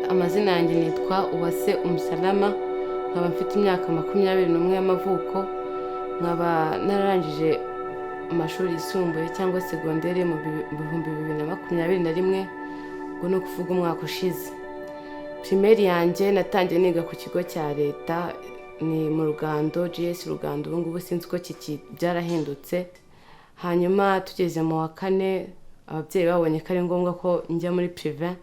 Amazina yanjye nitwa Uwase Umusalama, nkaba mfite imyaka 21 y'amavuko, nkaba nararangije amashuri yisumbuye cyangwa segonderi mu 2021, ubwo ni ukuvuga umwaka ushize. Primaire yanjye natangiye niga ku kigo cya leta, ni mu Rugando, GS Rugando. Ubu ngubu sinzi uko kiki, byarahindutse. Hanyuma tugeze mu wa kane, ababyeyi babonye ko ari ngombwa ko njya muri privé,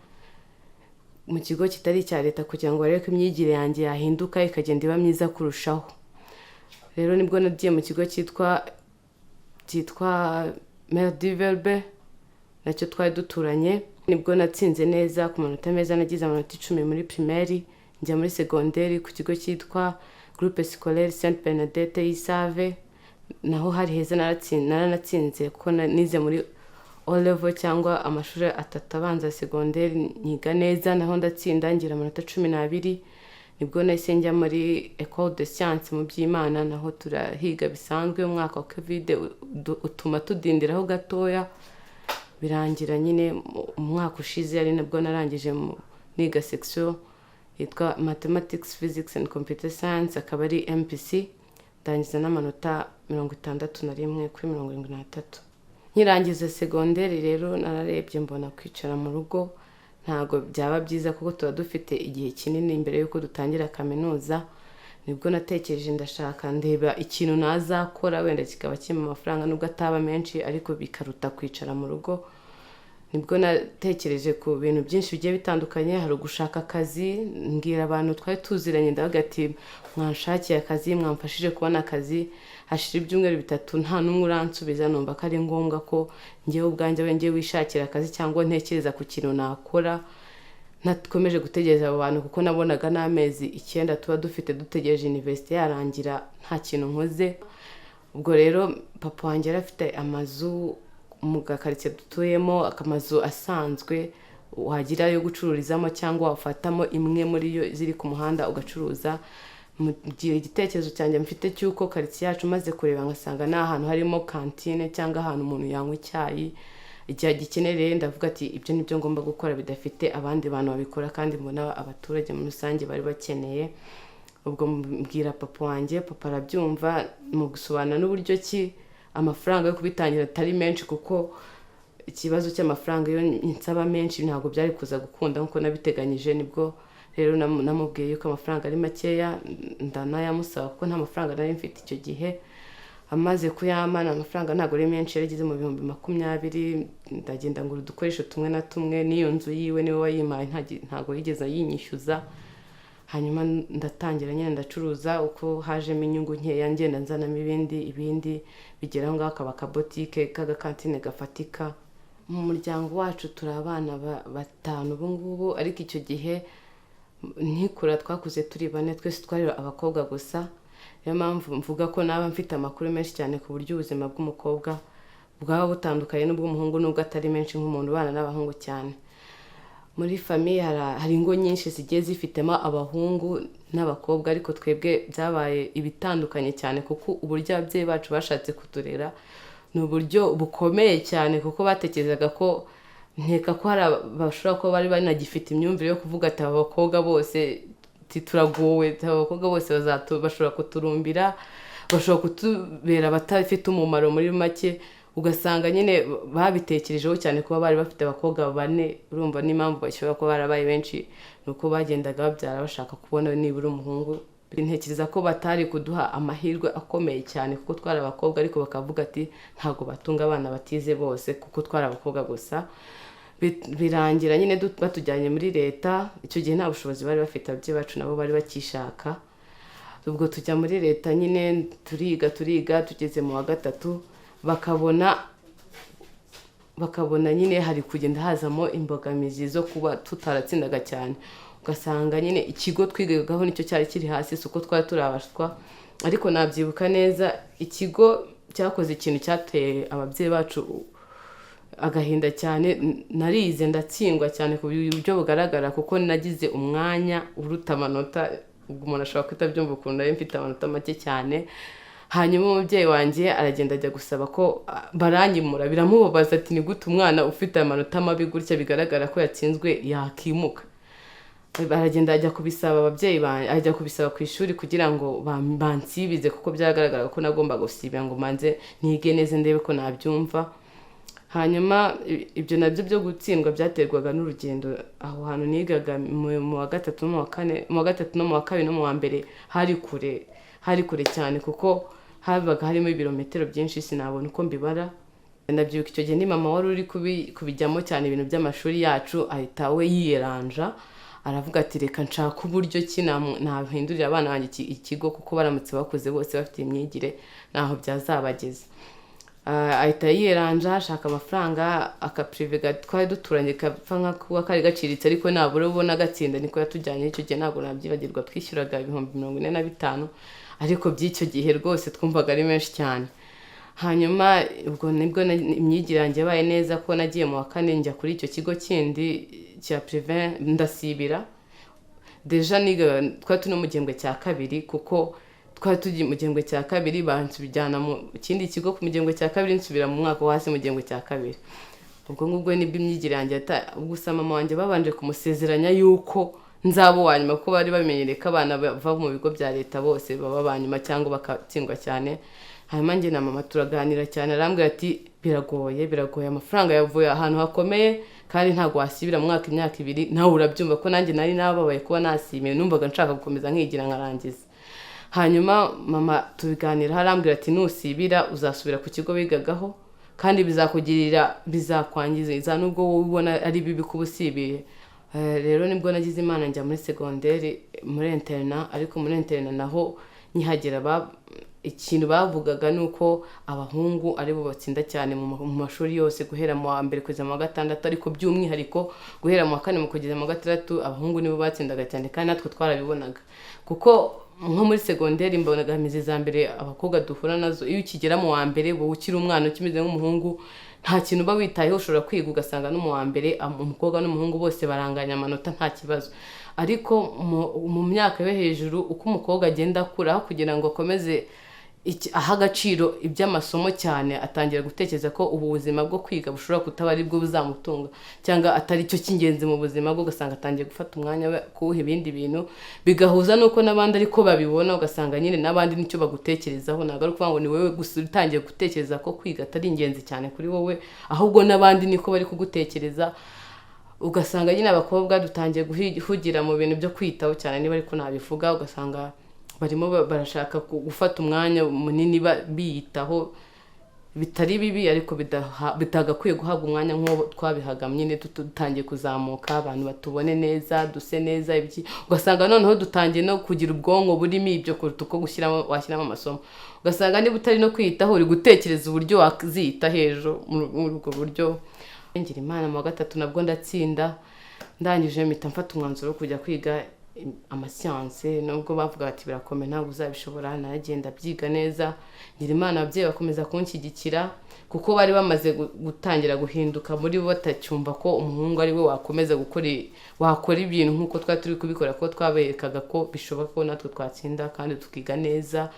mu kigo kitari icya leta, kugira ngo barebe ko imyigire yanjye yahinduka ikagenda iba myiza kurushaho. Rero nibwo nagiye mu kigo cyitwa Mère du Verbe, nacyo twari duturanye. Nibwo natsinze neza ku manota meza, nagize amanota 10 muri primaire. Njya muri segonderi ku kigo cyitwa Groupe Scolaire Sainte Bernadette y'Isave, naho hari heza, naranatsinze kuko nize muri O level cyangwa amashuri atatu abanza ya segonderi, nyiga neza, naho ndatsinda, ngira amanota 12. Nibwo nahise njya muri Ecole de Science mu Byimana, naho turahiga bisanzwe. Umwaka wa Covid utuma tudindiraho gatoya, birangira nyine umwaka ushize ari nabwo narangije niga section yitwa Mathematics, Physics and Computer Science, akaba ari MPC, ndangiza n'amanota 61 kuri 73. Nkirangiza segonderi rero, nararebye mbona kwicara mu rugo ntabwo byaba byiza, kuko tuba dufite igihe kinini mbere y'uko dutangira kaminuza. Nibwo natekereje, ndashaka, ndeba ikintu nazakora wenda kikaba kimpa amafaranga, nubwo ataba menshi, ariko bikaruta kwicara mu rugo. Nibwo natekereje ku bintu byinshi bigiye bitandukanye. Hari ugushaka akazi, mbwira abantu twari tuziranye, ndavuga ati: "Mwanshakiye akazi, mwamfashije kubona akazi." Hashira ibyumweru 3 nta n'umwe uransubiza. Numva ko ari ngombwa ko ngewe ubwanjye abe ngewe wishakira akazi cyangwa ntekereza ku kintu nakora, ntakomeje gutegereza abo bantu, kuko nabonaga n'amezi 9 tuba dufite dutegereje université yarangira nta kintu nkoze. Ubwo rero papa wanjye yari afite amazu mu gakaritsiye dutuyemo, amazu asanzwe wagira yo gucururizamo cyangwa wafatamo imwe muri yo ziri ku muhanda ugacuruza. Mu gihe igitekerezo cyanjye mfite cy'uko karitsiye yacu, maze kureba ngasanga ni ahantu harimo kantine cyangwa ahantu umuntu yanywa icyayi igihe agikenereye, ndavuga ati: "Ibyo ni byo ngomba gukora bidafite abandi bantu babikora kandi mbona abaturage muri rusange bari bakeneye." Ubwo mbwira papa wanjye, papa arabyumva, mu gusobanura n'uburyo ki amafaranga yo kubitangira atari menshi, kuko ikibazo cy'amafaranga iyo nsaba menshi ntabwo byari kuza gukunda nk'uko nabiteganyije. Nibwo rero namubwiye yuko amafaranga ari makeya, ndanayamusaba kuko nta mafaranga nari mfite icyo gihe. Amaze kuyampa, ni amafaranga ntabwo ari menshi, yari ageze mu 20,000. Ndagenda ngura udukoresho tumwe na tumwe, n'iyo nzu yiwe niwe wayimpaye, ntabwo yigeze ayinyishyuza. Hanyuma ndatangira nyine ndacuruza, uko hajemo inyungu nkeya ngenda nzanamo ibindi, ibindi, bigera aho ngaho akaba akabotike k'agakantine gafatika. Mu muryango wacu turi abana batanu ubu ngubu, ariko icyo gihe ntikura twakuze turi bane, twese twari abakobwa gusa. Niyo mpamvu mvuga ko naba mfite amakuru menshi cyane ku buryo ubuzima bw'umukobwa bwaba butandukanye n'ubw'umuhungu, nubwo atari menshi nk'umuntu ubana n'abahungu cyane. Muri famille hari ingo nyinshi zigiye zifitemo abahungu n'abakobwa, ariko twebwe byabaye ibitandukanye cyane, kuko uburyo ababyeyi bacu bashatse kuturera ni uburyo bukomeye cyane, kuko batekerezaga ko, nkeka ko hari bashobora kuba bari banagifite imyumvire yo kuvuga ati: "Aba bakobwa bose turagowe, aba bakobwa bose bashobora kuturumbira, bashobora kutubera abatafite umumaro." Muri make ugasanga nyine babitekerejeho cyane kuba bari bafite abakobwa bane. Urumva n'impamvu bashobora kuba barabaye benshi ni uko bagendaga babyara bashaka kubona nibura umuhungu. Ntekereza ko batari kuduha amahirwe akomeye cyane kuko twari abakobwa, ariko bakavuga ati: "Ntabwo batunga abana batize bose kuko twari abakobwa gusa." Birangira nyine batujyanye muri leta. Icyo gihe nta bushobozi bari bafite, ababyeyi bacu nabo bari bakishaka. Ubwo tujya muri leta nyine, turiga, turiga, tugeze mu wa gatatu bakabona nyine hari kugenda hazamo imbogamizi zo kuba tutaratsindaga cyane, ugasanga nyine ikigo twigagaho nicyo cyari kiri hasi. Si uko twari turabashwa, ariko nabyibuka neza, ikigo cyakoze ikintu cyateye ababyeyi bacu agahinda cyane. Narize ndatsindwa cyane ku buryo bugaragara, kuko nagize umwanya uruta amanota. Ubwo umuntu ashobora kuhita abyumva ukuntu nari mfite amanota make cyane. Hanyuma umubyeyi wanjye aragenda ajya gusaba ko baranyimura. Biramubabaza, ati: "Ni gute umwana ufite amanota mabi gutya, bigaragara ko yatsinzwe, yakimuka?" Baragenda, ajya kubisaba ababyeyi banjye, ajya kubisaba ku ishuri kugira ngo bansibize, kuko byagaragaraga ko nagomba gusibira ngo manze nige neza, ndebe ko nabyumva. Hanyuma ibyo nabyo byo gutsindwa byaterwaga n'urugendo. Aho hantu nigaga mu wa gatatu no mu wa kane, mu wa gatatu no mu wa kabiri no mu wa mbere, hari kure, hari kure cyane, kuko habaga harimo ibirometero byinshi, sinabona uko mbibara. Ndabyibuka icyo gihe ni mama wari uri kubijyamo cyane ibintu by'amashuri yacu, ahita we yiyeranja, aravuga ati: "Reka nshaka uburyo ki nahindurira abana banjye ikigo, kuko baramutse bakuze bose bafite imyigire ntaho byazabageza." Ahita yiyeranja, ashaka amafaranga, akaprivé twari duturanye kapfa nka kuba kari gaciriritse, ariko nabura ubona agatsinda, niko yatujyanye. Icyo gihe ntabwo nabyibagirwa, twishyuraga 45,000, ariko by'icyo gihe rwose twumvaga ari menshi cyane. Hanyuma ubwo nibwo imyigire yanjye yabaye neza, ko nagiye mu wa kane, njya kuri icyo kigo kindi cya privé, ndasibira. Déjà niga twari turi no mu gihembwe cya kabiri, kuko twari tugiye mu gihembwe cya kabiri, bansubijyana mu kindi kigo mu gihembwe cya kabiri, nsubira mu mwaka wo hasi mu gihembwe cya kabiri. Ubwo ngubwo nibwo imyigire yanjye gusa mama wanjye babanje kumusezeranya yuko nzaba uwa nyuma, kuko bari bamenyereye ko abana bava mu bigo bya leta bose baba aba nyuma cyangwa bakatsindwa cyane. Hanyuma njye na mama turaganira cyane, arambwira ati: "Biragoye, biragoye, amafaranga yavuye ahantu hakomeye, kandi ntabwo wasibira mu mwaka imyaka 2." Nawe urabyumva ko nanjye nari nababaye kuba nasimiye, numvaga nshaka gukomeza nkigira nkarangiza. Hanyuma mama tubiganiraho, arambwira ati: "Nusibira uzasubira ku kigo wigagaho, kandi bizakugirira, bizakwangiza, nubwo wowe ubona ari bibi kuba usibiye." Rero nibwo nagize Imana njya muri segonderi, muri internat. Ariko muri internat naho nkihagera, ikintu bavugaga ni uko abahungu aribo batsinda cyane mu mashuri yose, guhera mu wa mbere kugeza mu wa gatandatu, ariko by'umwihariko guhera mu wa kane mu kugeza mu wa gatandatu, abahungu nibo batsindaga cyane. Kandi natwe twarabibonaga, kuko nko muri segonderi imbogamizi za mbere abakobwa duhura nazo, iyo ukigera mu wa mbere, wowe ukiri umwana, ukimeze nk'umuhungu, nta kintu uba witayeho, ushobora kwiga ugasanga no mu wa mbere umukobwa n'umuhungu bose baranganya amanota, nta kibazo. Ariko mu myaka yo hejuru, uko umukobwa agenda akura, kugira ngo akomeze aha agaciro iby'amasomo cyane, atangira gutekereza ko ubu buzima bwo kwiga bushobora kutaba ari bwo buzamutunga, cyangwa atari cyo cy'ingenzi mu buzima bwe, ugasanga atangiye gufata umwanya we kuwuha ibindi bintu, bigahuza n'uko n'abandi ariko babibona, ugasanga nyine n'abandi nicyo bagutekerezaho. Ntabwo ari ukuvuga ngo ni wowe gusa utangiye gutekereza ko kwiga atari ingenzi cyane kuri wowe, ahubwo n'abandi niko bari kugutekereza. Ugasanga nyine abakobwa dutangiye guhugira mu bintu byo kwitaho cyane, niba ariko nabivuga, ugasanga barimo barashaka gufata umwanya munini biyitaho. Bitari bibi, ariko bitagakwiye guhabwa umwanya nk'uwo twabihaga nyine dutangiye kuzamuka, abantu batubone neza, duse neza, ibiki. Ugasanga noneho dutangiye no kugira ubwonko burimo ibyo kuruta uko gushyiramo washyiramo amasomo. Ugasanga niba utari no kwiyitaho, uri gutekereza uburyo waziyita hejuru muri ubwo buryo. Ngira Imana mu wa gatatu nabwo ndatsinda. Ndangije mpita mfata umwanzuro wo kujya kwiga amasiyanse, nubwo bavuga bati: "Birakomeye, ntabwo uzabishobora." Naragenda byiga neza, ngira Imana ababyeyi bakomeza kunshyigikira, kuko bari bamaze gutangira guhinduka muri bo, batacyumva ko umuhungu ari we wakomeza gukora wakora ibintu nk'uko twari turi kubikora, kuko twaberekaga ko bishoboka ko natwe twatsinda kandi tukiga neza.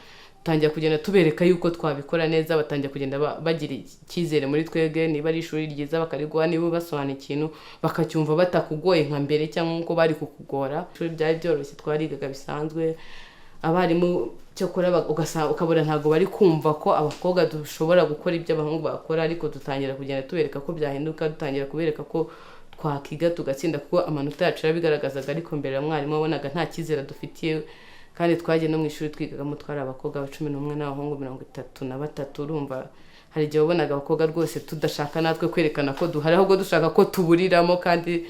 Dutangira kugenda tubereka yuko twabikora neza, batangira kugenda bagira icyizere muri twebwe. Niba ari ishuri ryiza bakariguha, niba basobanura ikintu bakacyumva batakugoye nka mbere cyangwa nk'uko bari kukugora. Ishuri byari byoroshye, twarigaga bisanzwe. Abarimu cyokora ugasanga ukabona ntabwo bari kumva ko abakobwa dushobora gukora ibyo abahungu bakora, ariko dutangira kugenda tubereka ko byahinduka, dutangira kubereka ko twakiga tugatsinda, kuko amanota yacu yarabigaragazaga. Ariko mbere ya mwarimu wabonaga nta cyizere dufitiye. Kandi twagiye no mu ishuri twigagamo, twari abakobwa 11 n'abahungu 33. Urumva hari igihe wabonaga abakobwa rwose tudashaka natwe kwerekana ko duhari, ahubwo dushaka ko tuburiramo, kandi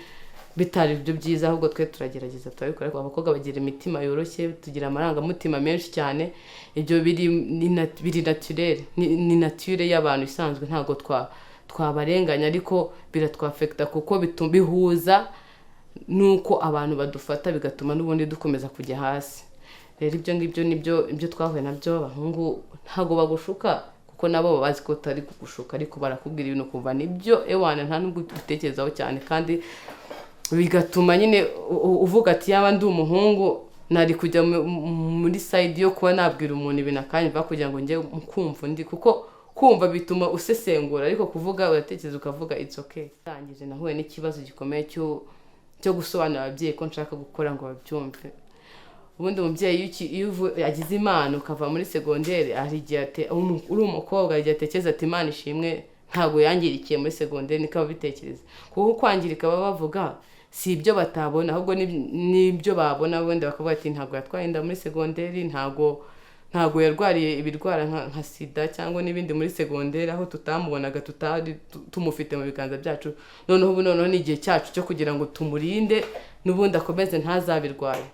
bitari ibyo byiza. Ahubwo twe turagerageza turabikora. Ariko abakobwa bagira imitima yoroshye, tugira amarangamutima menshi cyane. Ibyo biri ni biri naturel, ni nature y'abantu isanzwe, ntabwo twabarenganya, ariko biratwaffecta kuko bihuza n'uko abantu badufata, bigatuma n'ubundi dukomeza kujya hasi. Rero ibyo ngibyo nibyo ibyo twahuye nabyo. Abahungu ntabwo bagushuka, kuko nabo baba bazi ko utari kugushuka, ariko barakubwira ibintu ukumva nibyo, ewana, nta nubwo ubitekerezaho cyane, kandi bigatuma nyine uvuga ati: "Yaba ndi umuhungu nari kujya muri side yo kuba nabwira umuntu ibintu akanyumva, kugira ngo njye kumva undi," kuko kumva bituma usesengura, ariko kuvuga uratekereza ukavuga. It's okay. Ndangije nahuye n'ikibazo gikomeye cyo cyo gusobanurira ababyeyi ko nshaka gukora ngo babyumve. Ubundi umubyeyi iyo agize Imana ukava muri segonderi, hari igihe uri umukobwa, hari igihe atekereza ati: "Imana ishimwe, ntabwo yangirikiye muri segonderi." Niko ababitekereza, kuko kwangirika baba bavuga si ibyo batabona, ahubwo n'ibyo babona wenda bakavuga ati: "Ntabwo yatwaye inda muri segonderi, ntabwo yarwariye ibirwara nka sida cyangwa n'ibindi muri segonderi, aho tutamubonaga, tutari tumufite mu biganza byacu. Noneho ubu noneho ni igihe cyacu cyo kugira ngo tumurinde, n'ubundi akomeze ntazabirware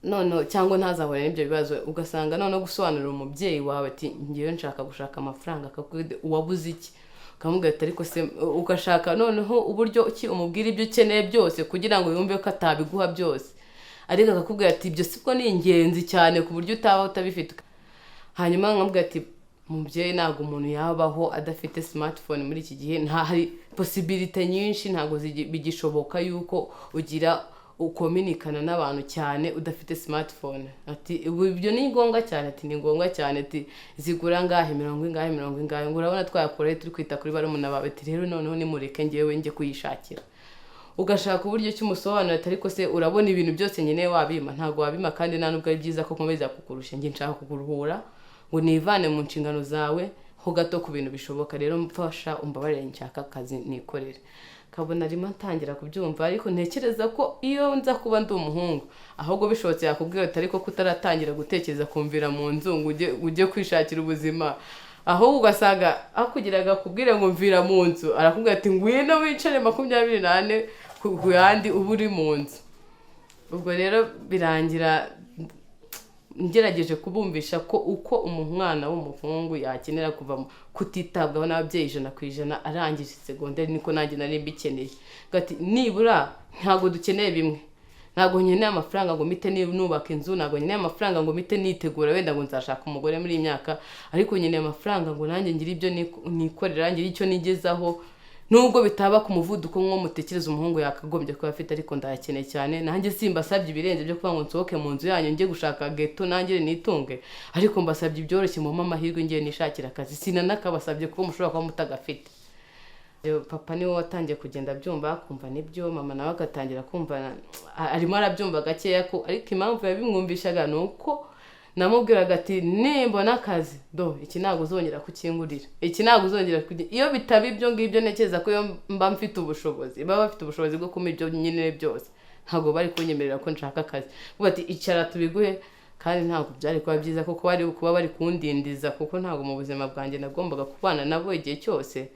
noneho cyangwa ntazahure n'ibyo bibazo." Ugasanga noneho gusobanurira umubyeyi wawe ati: "Ngewe nshaka gushaka amafaranga," akakubwira: "Wabuze iki?" Ukamubwira ati: "Ariko se." Ugashaka noneho uburyo ki umubwira ibyo ukeneye byose kugira ngo yumve ko atabiguha byose, ariko akakubwira ati: "Ibyo sibwo ni ingenzi cyane ku buryo utaba utabifite." Hanyuma nkamubwira ati: "Mubyeyi, ntabwo umuntu yabaho adafite smartphone muri iki gihe. Nta hari possibilité nyinshi, ntabwo bigishoboka yuko ugira ukominikana n'abantu cyane udafite smartphone." Ati: "Ubu ibyo ni ngombwa cyane?" Ati: "Ni ngombwa cyane." Ati: "Zigura angahe? Mirongo ingahe, mirongo ingahe?" Ngo: "Urabona twayakurahe turi kwita kuri barumuna bawe?" Ati: "Rero noneho nimureke ngewe njye kuyishakira." Ugashaka uburyo ki umusobanurira ati: "Ariko se urabona ibintu byose nkeneye wabima? Ntabwo wabima, kandi nta nubwo ari byiza ko nkomeza kukurusha. Njye nshaka kukuruhura ngo nivane mu nshingano zawe ho gato ku bintu bishoboka. Rero mfasha, umbabarire, nshaka akazi nikorere." Kabona arimo atangira kubyumva, ariko ntekereza ko iyo nza kuba ndi umuhungu, ahubwo bishobotse yakubwira ati: "Ariko kutaratangira gutekereza kumvira mu nzu ngo ujye kwishakira ubuzima?" Ahubwo ugasanga aho kugira ngo akubwire ngo mvira mu nzu, arakubwira ati: "Ngwino wicare 24 ku yandi uba uri mu nzu." Ubwo rero birangira ngerageje kubumvisha ko uko umwana w'umuhungu yakenera kuva kutitabwaho n'ababyeyi 100% arangije segonderi, niko nanjye nari mbikeneye. Ati: "Nibura ntabwo dukeneye bimwe. Ntabwo nkeneye amafaranga ngo mpite nubaka inzu, ntabwo nkeneye amafaranga ngo mpite nitegura wenda ngo nzashaka umugore muri iyi myaka, ariko nkeneye amafaranga ngo nanjye ngire ibyo nikorera, ngire icyo nigezaho, nubwo bitaba ku muvuduko nk'uwo mutekereza umuhungu yakagombye kuba afite, ariko ndayakeneye cyane. Nanjye simbasabye ibirenze byo kuvuga ngo nsohoke mu nzu yanyu njye gushaka geto nanjye nitunge, ariko mbasabye ibyoroshye, mumpe amahirwe ngiye nishakira akazi. Sinanakabasabye kuko mushobora kuba mutagafite." Papa niwe watangiye kugenda abyumva, akumva nibyo. Mama nawe agatangira kumva arimo arabyumva gakeya ko, ariko impamvu yabimwumvishaga ni uko namubwiraga ati: "Nimbona akazi, do iki ntabwo uzongera kukingurira, iki ntabwo uzongera kugi." Iyo bitaba ibyo ngibyo, ntekereza ko iyo mba mfite ubushobozi, baba bafite ubushobozi bwo kumpa ibyo nyine byose, ntabwo bari kunyemerera ko nshaka akazi. Bavuga ati: "Icara tubiguhe." Kandi ntabwo byari kuba byiza, kuko bari kuba bari kundindiza, kuko ntabwo mu buzima bwanjye nagombaga kubana nabo igihe cyose.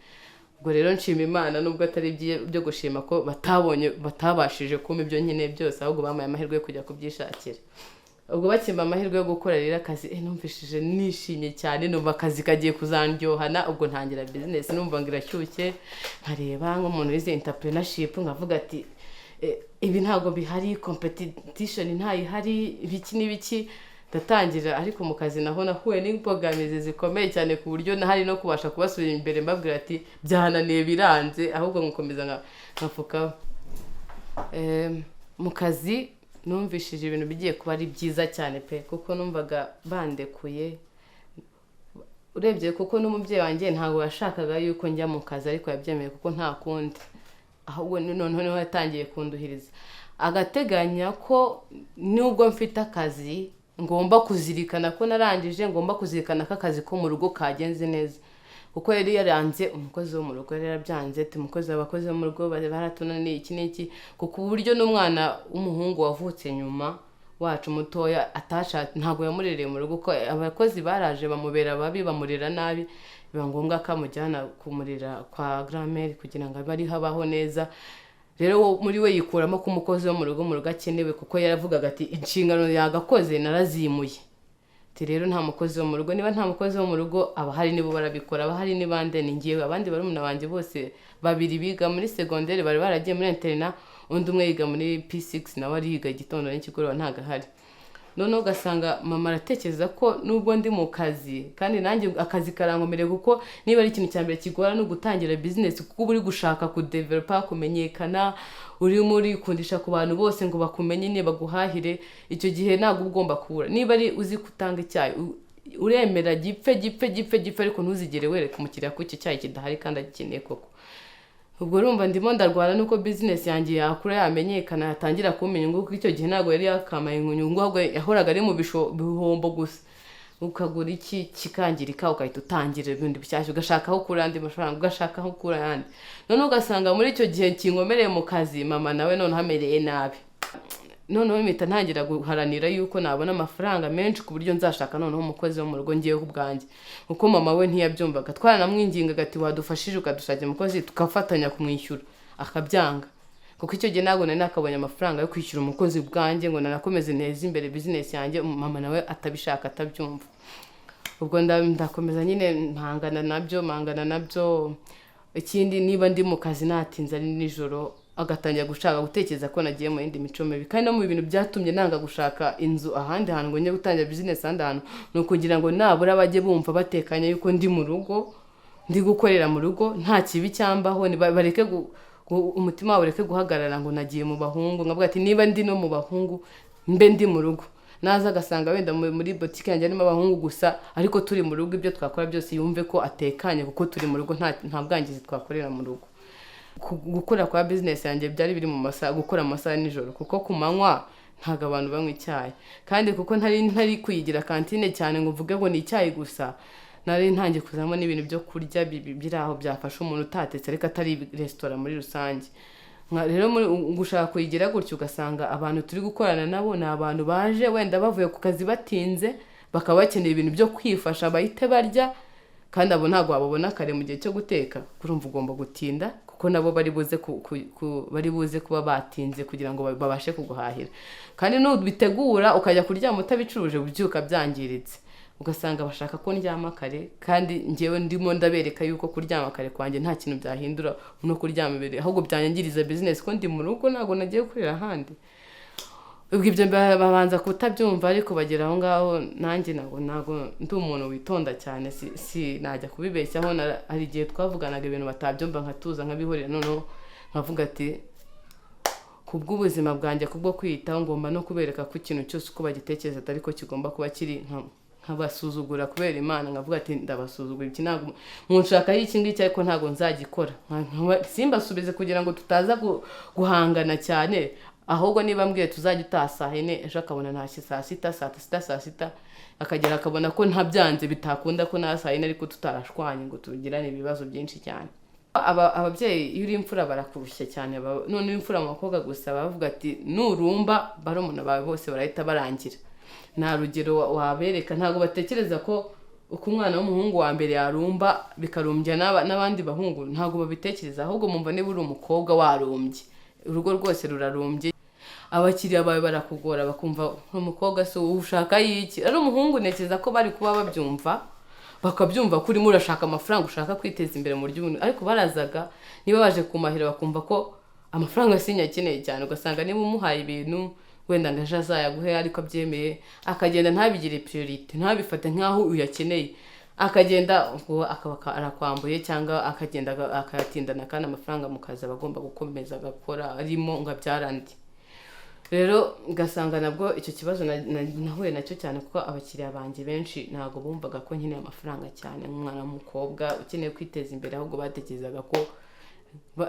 Ubwo rero nshima Imana, nubwo atari byo gushima, ko batabonye, batabashije kumpa ibyo nkeneye byose, ahubwo bampaye amahirwe yo kujya kubyishakira. Ubwo bakimpa amahirwe yo gukora rero akazi, numvishije nishimye cyane, numva akazi kagiye kuzandyohana. Ubwo ntangira bizinesi, numva ngo irashyushye, nkareba nk'umuntu wize entrepreneurship, nkavuga ati: "Ibi ntabwo bihari, competition ntayihari, ibiki n'ibiki." Ndatangira, ariko mu kazi naho nahuye n'imbogamizi zikomeye cyane, ku buryo hari no kubasha kubasubira imbere mbabwira ati: "Byananiye, biranze," ahubwo nkakomeza nkafukaho. Mu kazi numvishije ibintu bigiye kuba ari byiza cyane pe, kuko numvaga bandekuye urebye, kuko n'umubyeyi wanjye ntabwo yashakaga yuko njya mu kazi, ariko yabyemeye kuko nta kundi. Ahubwo noneho niho yatangiye kunduhiriza, agateganya ko nubwo mfite akazi ngomba kuzirikana ko narangije, ngomba kuzirikana ko akazi ko mu rugo kagenze neza, kuko yari yaranze umukozi wo mu rugo, yari yarabyanze ati: "Umukozi, abakozi bo mu rugo baratunaniye," iki n'iki, kuko uburyo n'umwana w'umuhungu wavutse nyuma wacu mutoya atashatse, ntabwo yamurereye mu rugo, kuko abakozi baraje bamubera babi, bamurera nabi, biba ngombwa ko amujyana kumurera kwa grand-mère kugira ngo abe ariho abaho neza. Rero muri we yikuramo ko umukozi wo mu rugo akenewe, kuko yaravugaga ati: "Inshingano yagakoze narazimuye." Ati: "Rero nta mukozi wo mu rugo. Niba nta mukozi wo mu rugo, abahari nibo barabikora. Abahari ni bande? Ni ngewe." Abandi barumuna banjye bose babiri biga muri segonderi, bari baragiye muri internat, undi umwe yiga muri P6, nawe ariga igitondo n'ikigoroba, ntabwo ahari. Noneho ugasanga mama aratekereza ko nubwo ndi mu kazi, kandi nanjye akazi karankomereye, kuko niba ari ikintu cya mbere kigora ni ugutangira bizinesi, kuko uba uri gushaka kudevelopa, kumenyekana, urimo urikundisha ku bantu bose ngo bakumenye nyine baguhahire. Icyo gihe ntabwo uba ugomba kubura. Niba ari uzi gutanga icyayi, uremera gipfe gipfe gipfe gipfe, ariko ntuzigere wereka umukiriya ko icyo cyayi kidahari kandi agikeneye koko. Ubwo urumva ndimo ndarwana nuko bizinesi yanjye yakura, yamenyekana, yatangira kumpa inyungu, kuko icyo gihe ntabwo yari yakamaye inyungu, ahubwo yahoraga ari mu bihombo gusa. Ukagura iki kikangirika, ugahita utangira ibindi bishyashya, ugashaka aho ukura andi mafaranga, ugashaka aho ukura ayandi. Noneho ugasanga muri icyo gihe kinkomereye mu kazi, mama nawe noneho amereye nabi. Noneho mpita ntangira guharanira yuko nabona amafaranga menshi ku buryo nzashaka noneho umukozi wo mu rugo ngewe ubwanjye, kuko mama we ntiyabyumvaga. Twaranamwingingaga ati: "Wadufashije ukadushakira umukozi tugafatanya kumwishyura?" Akabyanga, kuko icyo gihe ntabwo nari nakabonye amafaranga yo kwishyura umukozi ubwanjye ngo nanakomeze neze imbere bizinesi yanjye. Mama nawe atabishaka, atabyumva. Ubwo ndakomeza nyine mpangana nabyo, mpangana nabyo. Ikindi, niba ndi mu kazi natinze ari nijoro, agatangira gushaka gutekereza ko nagiye mu yindi mico mibi. Kandi no mu bintu byatumye nanga gushaka inzu ahandi hantu ngo njye gutangira bizinesi ahandi hantu, ni ukugira ngo nabura bajye bumva batekanye yuko ndi mu rugo, ndi gukorera mu rugo, nta kibi cyambaho. Bareke umutima wabo ureke guhagarara ngo nagiye mu bahungu. Nkavuga ati: "Niba ndi no mu bahungu, mbe ndi mu rugo." Naza agasanga wenda muri botike yanjye harimo abahungu gusa, ariko turi mu rugo, ibyo twakora byose yumve ko atekanye kuko turi mu rugo, nta bwangizi twakorera mu rugo. Gukora kwa bizinesi yanjye byari biri mu masaha, gukora mu masaha ya nijoro, kuko ku manywa ntabwo abantu banywa icyayi. Kandi kuko ntari kuyigira kantine cyane ngo mvuge ngo ni icyayi gusa, nari ntangiye kuzamo n'ibintu byo kurya biri aho byafasha umuntu utatetse, ariko atari resitora muri rusange. Rero gushaka kuyigira gutyo, ugasanga abantu turi gukorana nabo ni abantu baje wenda bavuye ku kazi batinze, bakaba bakeneye ibintu byo kwifasha bahite barya, kandi abo ntabwo wababona kare mu gihe cyo guteka. Kurumva ugomba gutinda kuko nabo bari buze kuba batinze kugira ngo babashe kuguhahira. Kandi nubitegura ukajya kuryama utabicuruje, ubyuka byangiritse. Ugasanga bashaka ko ndyama kare, kandi njyewe ndimo ndabereka yuko kuryama kare kwanjye nta kintu byahindura no kuryama imbere, ahubwo byanyangiriza bizinesi, ko ndi mu rugo, ntabwo nagiye gukorera ahandi. Ubwo ibyo babanza kutabyumva, ariko bagera aho ngaho nanjye ntabwo ndi umuntu witonda cyane, si najya kubibeshyaho. Hari igihe twavuganaga ibintu batabyumva, nkatuza, nkabihorera. Noneho nkavuga ati: "Kubw'ubuzima bwanjye, kubwo kwiyitaho, ngomba no kubereka ko ikintu cyose uko bagitekereza atari ko kigomba kuba kiri." Nkabasuzugura kubera Imana, nkavuga ati: "Ndabasuzugura, iki ntabwo munshakaho iki ngiki, ariko ntabwo nzagikora." Simbasubize kugira ngo tutaza guhangana cyane. Ahubwo niba mbwiye tuzajya utaha saa 4, ejo akabona ntashye saa 6, saa 6, saa 6 akagera akabona ko ntabyanze bitakunda ko nta saa 4, ariko tutarashwanye ngo tugirane ibibazo byinshi cyane. Ababyeyi iyo uri imfura barakurushya cyane. None imfura mu bakobwa gusa, bavuga ati: "Nurumba, barumuna bawe bose barahita barangira." Nta rugero wabereka. Ntabwo batekereza ko uko umwana w'umuhungu wa mbere yarumba bikarumbya n'abandi bahungu. Ntabwo babitekereza. Ahubwo mumva niba uri umukobwa warumbye, urugo rwose rurarumbye. Abakiriya bawe barakugora, bakumva umukobwa se ushaka y'iki? Ari umuhungu ntekereza ko bari kuba babyumva, bakabyumva ko urimo urashaka amafaranga, ushaka kwiteza imbere mu buryo bumwe. Ariko barazaga, niba baje kumahira, bakumva ko amafaranga sinyakeneye cyane. Ugasanga niba umuhaye ibintu wenda ngo ejo azayaguhe ariko abyemeye, akagenda ntabigire priorité, ntabifate nk'aho uyakeneye, akagenda ubwo akaba arakwambuye, cyangwa akagenda akayatindana. Kandi amafaranga mu kazi aba agomba gukomeza agakora arimo ngo abyare andi. Rero ugasanga nabwo icyo kibazo nahuye nacyo cyane, kuko abakiriya banjye benshi ntabwo bumvaga ko nkeneye amafaranga cyane nk'umwana w'umukobwa ukeneye kwiteza imbere. Ahubwo batekerezaga ko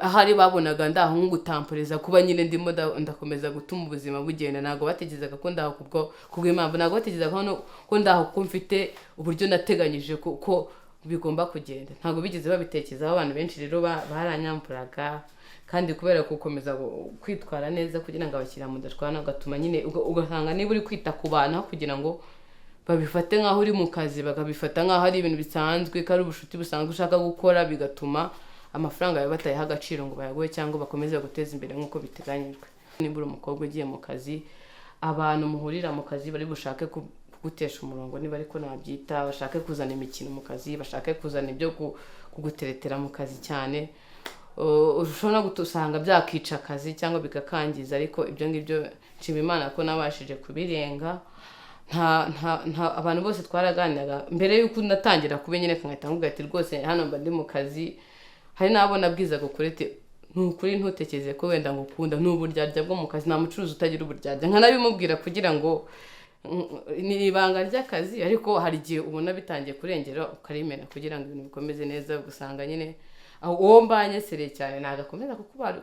ahari babonaga ndaho nko gutamporeza, kuba nyine ndimo ndakomeza gutuma ubuzima bugenda. Ntabwo batekerezaga ko ndaho kubw'impamvu, ntabwo batekerezaga ko ndaho kuko mfite uburyo nateganyije ko bigomba kugenda. Ntabwo bigeze babitekerezaho. Abantu benshi rero baranyamburaga, kandi kubera gukomeza kwitwara neza kugira ngo abakiriya mudashwana, ugatuma nyine ugasanga niba uri kwita ku bantu, aho kugira ngo babifate nk'aho uri mu kazi, bakabifata nk'aho ari ibintu bisanzwe, ko ari ubucuti busanzwe ushaka gukora, bigatuma amafaranga yawe batayaha agaciro ngo bayaguhe cyangwa bakomeze guteza imbere nk'uko biteganyijwe. Niba uri umukobwa ugiye mu kazi, abantu muhurira mu kazi bari bushake kugutesha umurongo, niba ariko nabyita, bashake kuzana imikino mu kazi, bashake kuzana ibyo kuguteretera mu kazi cyane. Ushobora no gusanga byakica akazi cyangwa bikakangiza. Ariko ibyo ngibyo nshima Imana ko nabashije kubirenga. Nta abantu bose twaraganiraga mbere y'uko natangira kubinyereka, nkahita nkubwira ati: "Rwose hano mba ndi mu kazi." Hari n'abo nabwizaga ukuri ati: "Ni ukuri, ntutekereze ko wenda ngukunda, ni uburyarya bwo mu kazi, nta mucuruzi utagira uburyarya." Nkanabimubwira kugira ngo ni ibanga ry'akazi. Ariko hari igihe ubona bitangiye kurengera, ukarimena kugira ngo ibintu bikomeze neza. Ugasanga nyine Aho uwo mbanye sérieux cyane ntabwo akomeza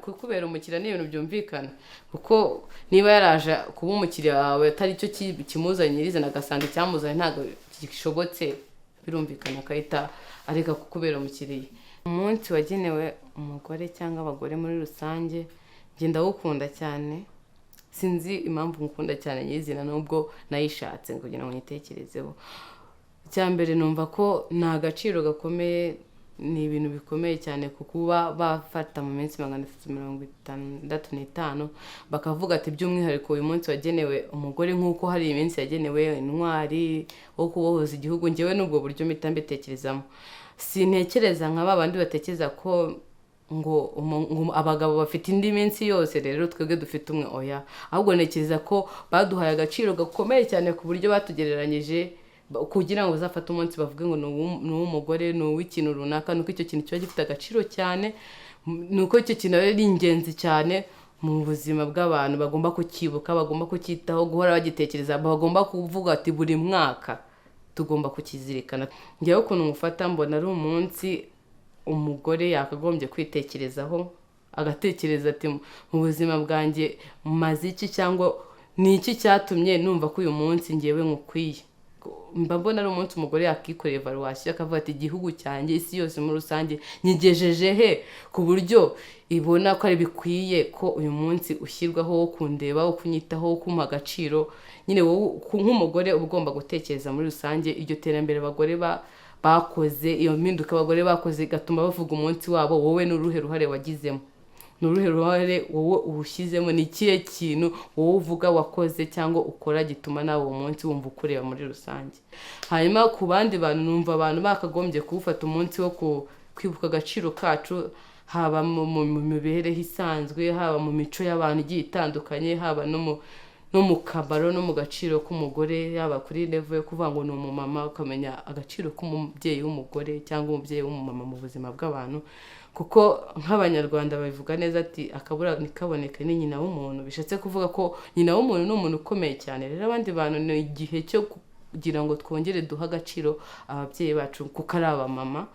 kukubera umukiriya. Ni ibintu byumvikana, kuko niba yaraje kuba umukiriya wawe atari cyo kimuzanye nyirizina, agasanga icyamuzanye ntabwo gishobotse, birumvikana akahita areka kukubera umukiriya. Umunsi wagenewe umugore cyangwa abagore muri rusange, njye ndawukunda cyane. Sinzi impamvu ngukunda cyane nyirizina, nubwo nayishatse kugira ngo nyitekerezeho. Icya mbere, numva ko ni agaciro gakomeye, ni ibintu bikomeye cyane ku kuba bafata mu minsi 365 bakavuga ati: "By'umwihariko uyu munsi wagenewe umugore," nk'uko hari iminsi yagenewe intwari wo kubohoza igihugu. Ngewe n'ubwo buryo mpita mbitekerezamo. Sintekereza nka ba bandi batekereza ko ngo abagabo bafite indi minsi yose, rero twebwe dufite umwe. Oya, ahubwo ntekereza ko baduhaye agaciro gakomeye cyane ku buryo batugereranyije kugira ngo bazafate umunsi bavuge ngo ni uw'umugore, ni uw'ikintu runaka. Nuko icyo kintu kiba gifite agaciro cyane, ni uko icyo kintu ari ingenzi cyane mu buzima bw'abantu, bagomba kucyibuka, bagomba kucyitaho, guhora bagitekereza, bagomba kuvuga ati: "Buri mwaka tugomba kukizirikana." Ngewe ukuntu ngufata, mbona ari umunsi umugore yakagombye kwitekerezaho, agatekereza ati: "Mu buzima bwanjye maze iki, cyangwa ni iki cyatumye numva ko uyu munsi ngewe nkukwiye?" Mba mbona ari umunsi umugore yakikorera évaluation, akavuga ati: "Igihugu cyanjye, isi yose muri rusange, nyigejeje he ku buryo ibona ko ari bikwiye ko uyu munsi ushyirwaho wo kundeba, wo kunyitaho, wo kumpa agaciro?" Nyine wowe nk'umugore uba ugomba gutekereza muri rusange iryo terambere abagore bakoze, iyo mpinduka abagore bakoze igatuma bavuga umunsi wabo. Wowe ni uruhe ruhare wagizemo? Ni uruhe ruhare wowe uwushyizemo? Ni ikihe kintu wowe uvuga wakoze cyangwa ukora gituma nawe uwo munsi wumva ukureba muri rusange? Hanyuma ku bandi bantu, numva abantu bakagombye kuwufata umunsi wo kwibuka agaciro kacu, haba mu mibereho isanzwe, haba mu mico y'abantu igiye itandukanye, haba no mu kamaro no mu gaciro k'umugore, yaba kuri level yo kuvuga ngo ni umumama, ukamenya agaciro k'umubyeyi w'umugore cyangwa umubyeyi w'umumama mu buzima bw'abantu. Kuko nk'Abanyarwanda babivuga neza ati: "Akabura ntikaboneke ni nyina w'umuntu." Bishatse kuvuga ko nyina w'umuntu ni umuntu ukomeye cyane. Rero abandi bantu, ni igihe cyo kugira ngo twongere duhe agaciro ababyeyi bacu kuko ari abamama.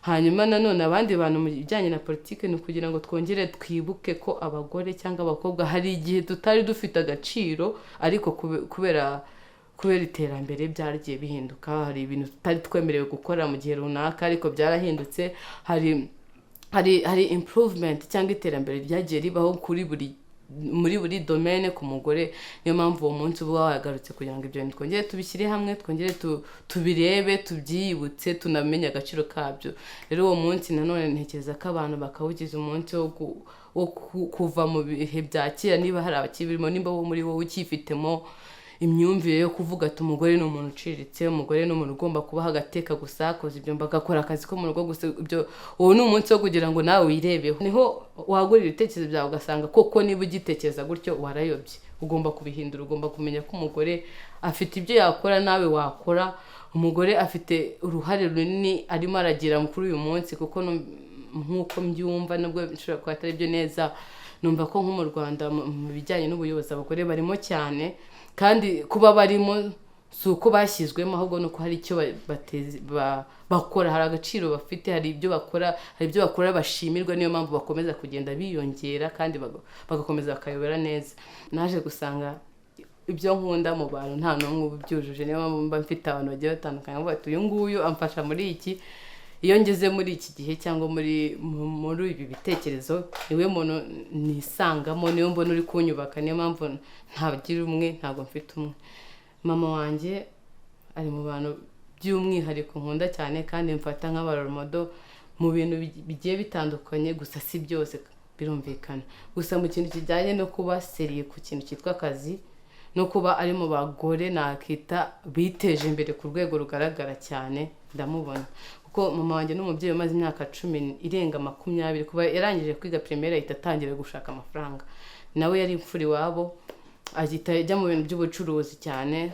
Hanyuma nanone abandi bantu, mu bijyanye na politiki, ni ukugira ngo twongere twibuke ko abagore cyangwa abakobwa hari igihe tutari dufite agaciro, ariko kubera iterambere byaragiye bihinduka. Hari ibintu tutari twemerewe gukora mu gihe runaka, ariko byarahindutse. Hari improvement cyangwa iterambere ryagiye ribaho kuri buri muri buri domaine ku mugore. Niyo mpamvu uwo munsi uba wagarutse kugira ngo ibyo bintu twongere tubishyire hamwe, twongere tubirebe, tubyiyibutse, tunamenye agaciro kabyo. Rero uwo munsi nanone ntekereza ko abantu bakawugize umunsi wo kuva mu bihe bya kera, niba hari abakibirimo, nimba wo muri wowe ukifitemo imyumvire yo kuvuga ati: "Umugore ni umuntu uciriritse, umugore ni umuntu ugomba kubaho agateka gusa, akoza ibyombo, agakora akazi ko mu rugo gusa." Ibyo, uwo ni umunsi wo kugira ngo nawe wirebeho, niho wagurira ibitekerezo byawe, ugasanga koko niba ugitekereza gutyo warayobye, ugomba kubihindura. Ugomba kumenya ko umugore afite ibyo yakora nawe wakora. Umugore afite uruhare runini arimo aragira kuri uyu munsi, kuko nk'uko mbyumva, nubwo bishobora kuba atari byo neza, numva ko nko mu Rwanda mu bijyanye n'ubuyobozi abagore barimo cyane. Kandi kuba barimo si uko bashyizwemo, ahubwo ni uko hari icyo bakora, hari agaciro bafite, hari ibyo bakora bashimirwa. Niyo mpamvu bakomeza kugenda biyongera kandi bagakomeza bakayobora neza. Naje gusanga ibyo nkunda mu bantu nta n'umwe uba ubyujuje. Niyo mpamvu mba mfite abantu bagiye batandukanye, bavuga ati: "Uyu nguyu amfasha muri iki, iyo ngeze muri iki gihe cyangwa muri ibi bitekerezo niwe muntu nisangamo, niwe mbona uri kunyubaka." Niyo mpamvu ntagira umwe, ntabwo mfite umwe. Mama wanjye ari mu bantu by'umwihariko nkunda cyane kandi mfata nk'aba role model mu bintu bigiye bitandukanye, gusa si byose birumvikana. Gusa mu kintu kijyanye no kuba sérieux ku kintu cyitwa akazi, no kuba ari mu bagore nakita biteje imbere ku rwego rugaragara cyane, ndamubona. Kuko mama wanjye ni umubyeyi umaze imyaka 10 irenga 20, kuba yarangije kwiga primaire ahita atangira gushaka amafaranga. Nawe yari imfura iwabo, ahita ajya mu bintu by'ubucuruzi cyane.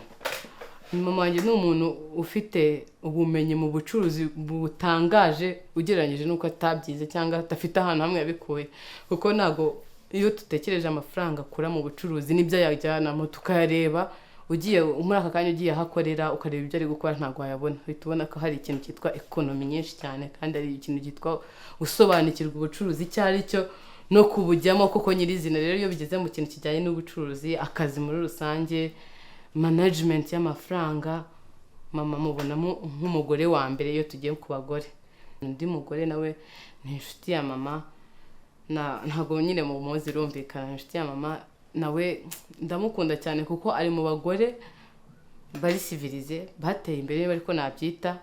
Mama wanjye ni umuntu ufite ubumenyi mu bucuruzi butangaje ugereranyije n'uko atabyize cyangwa adafite ahantu hamwe yabikuye, kuko ntabwo iyo dutekereje amafaranga akura mu bucuruzi n'ibyo ayajyanamo tukayareba. Ugiye muri aka kanya, ugiye aho akorera ukareba ibyo ari gukora, ntabwo wayabona. Uhita ubona ko hari ikintu cyitwa economy nyinshi cyane, kandi hari ikintu cyitwa gusobanukirwa ubucuruzi icyo ari cyo no kubujyamo koko nyirizina. Rero iyo bigeze mu kintu kijyanye n'ubucuruzi, akazi muri rusange, management y'amafaranga, mama mubonamo nk'umugore wa mbere iyo tugiye ku bagore. Undi mugore nawe ni inshuti ya mama, ntabwo nyine mu muzi, irumvikana, ni inshuti ya mama. Nawe ndamukunda cyane kuko ari mu bagore bari civilisé, bateye imbere, niba ariko nabyita,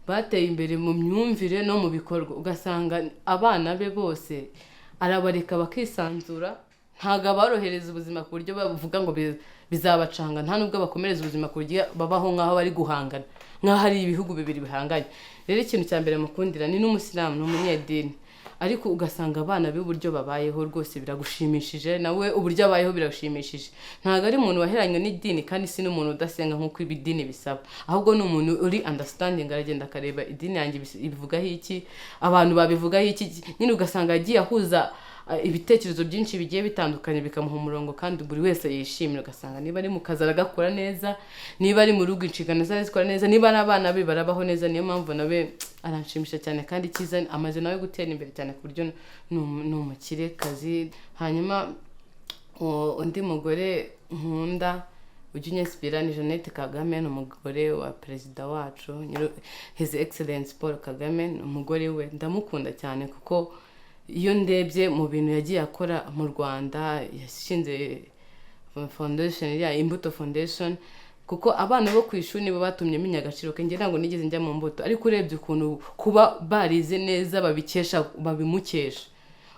bateye imbere mu myumvire no mu bikorwa. Ugasanga abana be bose arabareka bakisanzura, ntabwo aborohereza ubuzima ku buryo bavuga ngo bizabacanga, nta nubwo bakomereza ubuzima ku buryo babaho nk'aho bari guhangana, nk'aho ari ibihugu bibiri bihanganye. Rero ikintu cya mbere mukundira ni n'umusilamu, ni umunyedini, ariko ugasanga abana be uburyo babayeho rwose biragushimishije, nawe uburyo abayeho birashimishije. Ntabwo ari umuntu waheranywe n'idini, kandi si n'umuntu udasenga nk'uko idini bisaba, ahubwo ni umuntu uri understanding. Aragenda akareba idini yanjye ibivugaho iki, abantu babivugaho iki, nyine ugasanga yagiye ahuza ibitekerezo byinshi bigiye bitandukanye, bikamuha umurongo kandi buri wese yishimira. Ugasanga niba ari mu kazi aragakora neza, niba ari mu rugo inshingano ze arazikora neza, niba ari abana be barabaho neza. Niyo mpamvu nawe aranshimisha cyane, kandi icyiza amaze nawe gutera imbere cyane ku buryo ni umukirekazi. Hanyuma undi mugore nkunda ujya unyinspira ni Jeannette Kagame, ni umugore wa perezida wacu, His Excellence Paul Kagame. Ni umugore we, ndamukunda cyane kuko iyo ndebye mu bintu yagiye akora mu Rwanda, yashinze foundation ya Imbuto Foundation, kuko abana bo ku ishuri nibo batumye menya agaciro ke. Njye ntabwo nigeze njya mu Mbuto, ariko urebye ukuntu kuba barize neza babikesha, babimukesha,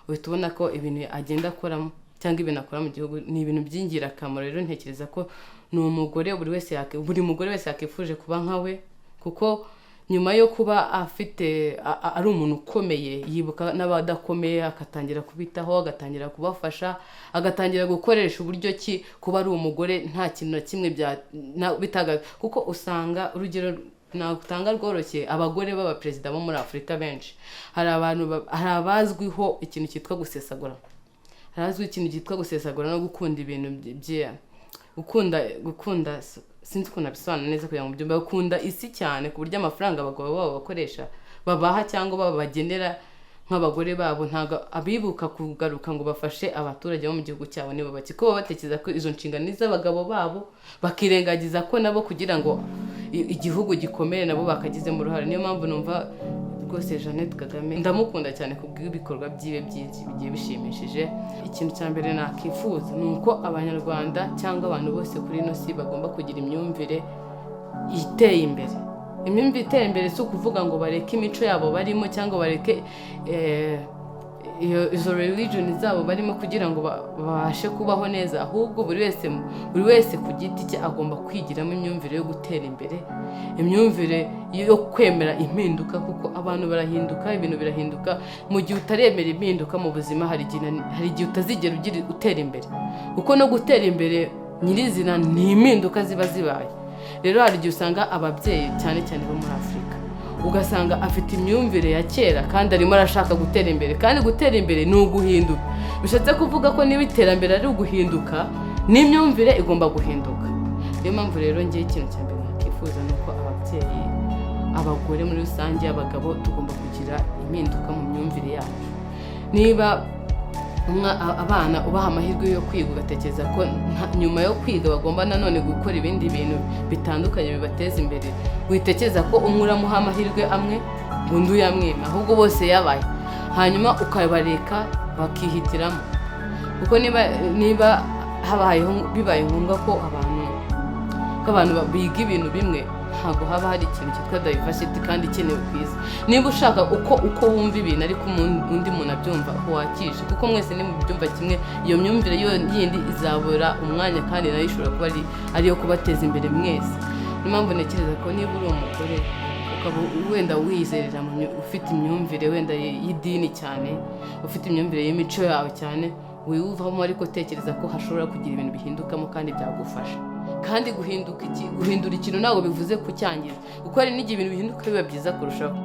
uhita ubona ko ibintu agenda akoramo cyangwa ibintu akora mu gihugu ni ibintu by'ingirakamaro. Rero ntekereza ko ni umugore buri mugore wese yakifuje kuba nka we, kuko nyuma yo kuba afite ari umuntu ukomeye, yibuka n'abadakomeye, agatangira kubitaho, agatangira kubafasha, agatangira gukoresha uburyo ki kuba ari umugore nta kintu na kimwe bitaga. Kuko usanga, urugero natanga rworoshye, abagore b'abaperezida bo muri Afurika benshi, hari abantu hari abazwiho ikintu cyitwa gusesagura, hari abazwiho ikintu cyitwa gusesagura no gukunda ibintu gukunda, sinzi ukuntu nabisobanura neza kugira ngo mubyumve, bakunda isi cyane ku buryo amafaranga abagabo babo bakoresha, babaha cyangwa babagenera nk'abagore babo, ntabwo abibuka kugaruka ngo bafashe abaturage bo mu gihugu cyabo. Nibo bake, kuko baba batekereza ko izo nshingano ni iz'abagabo babo, bakirengagiza ko nabo kugira ngo igihugu gikomere nabo bakagizemo uruhare. Niyo mpamvu numva rwose Jeannette Kagame ndamukunda cyane kubw'ibikorwa byiwe byinshi bigiye bishimishije. Ikintu cya mbere nakifuza ni uko Abanyarwanda cyangwa abantu bose kuri ino si bagomba kugira imyumvire iteye imbere. Imyumvire iteye imbere si ukuvuga ngo bareke imico yabo barimo cyangwa bareke izo religion zabo barimo kugira ngo babashe kubaho neza, ahubwo buri wese ku giti cye agomba kwigiramo imyumvire yo gutera imbere, imyumvire yo kwemera impinduka, kuko abantu barahinduka, ibintu birahinduka. Mu gihe utaremera impinduka mu buzima, hari igihe utazigera utera imbere, kuko no gutera imbere nyirizina ni impinduka ziba zibaye. Rero hari igihe usanga ababyeyi, cyane cyane bo muri Afurika, ugasanga afite imyumvire ya kera kandi arimo arashaka gutera imbere, kandi gutera imbere ni uguhinduka. Bishatse kuvuga ko niba iterambere ari uguhinduka, n'imyumvire igomba guhinduka. Niyo mpamvu rero ngewe ikintu cya mbere nakifuza ni uko ababyeyi, abagore muri rusange, abagabo, tugomba kugira impinduka mu myumvire yacu. Niba abana ubaha amahirwe yo kwiga, ugatekereza ko nyuma yo kwiga bagomba nanone gukora ibindi bintu bitandukanye bibateza imbere, witekereza ko umwe uramuha amahirwe amwe ngo undi uyamwima, ahubwo bose yabaye, hanyuma ukabareka bakihitiramo. Kuko niba habayeho, bibaye ngombwa ko abantu biga ibintu bimwe, ntabwo haba hari ikintu cyitwa diversity kandi ikenewe ku isi. Niba ushaka uko wumva ibintu ariko undi muntu abyumva aho wakije, kuko mwese nimubyumva kimwe, iyo myumvire yo yindi izabura umwanya, kandi nayo ishobora kuba ari iyo kubateza imbere mwese. Niyo mpamvu ntekereza ko niba uri umugore ukaba wenda wizerera ufite imyumvire wenda y'idini cyane, ufite imyumvire y'imico yawe cyane, wiwuvamo, ariko tekereza ko hashobora kugira ibintu bihindukamo kandi byagufasha. Kandi guhinduka iki, guhindura ikintu ntabwo bivuze kucyangiza, kuko hari n'igihe ibintu bihinduka biba byiza kurushaho.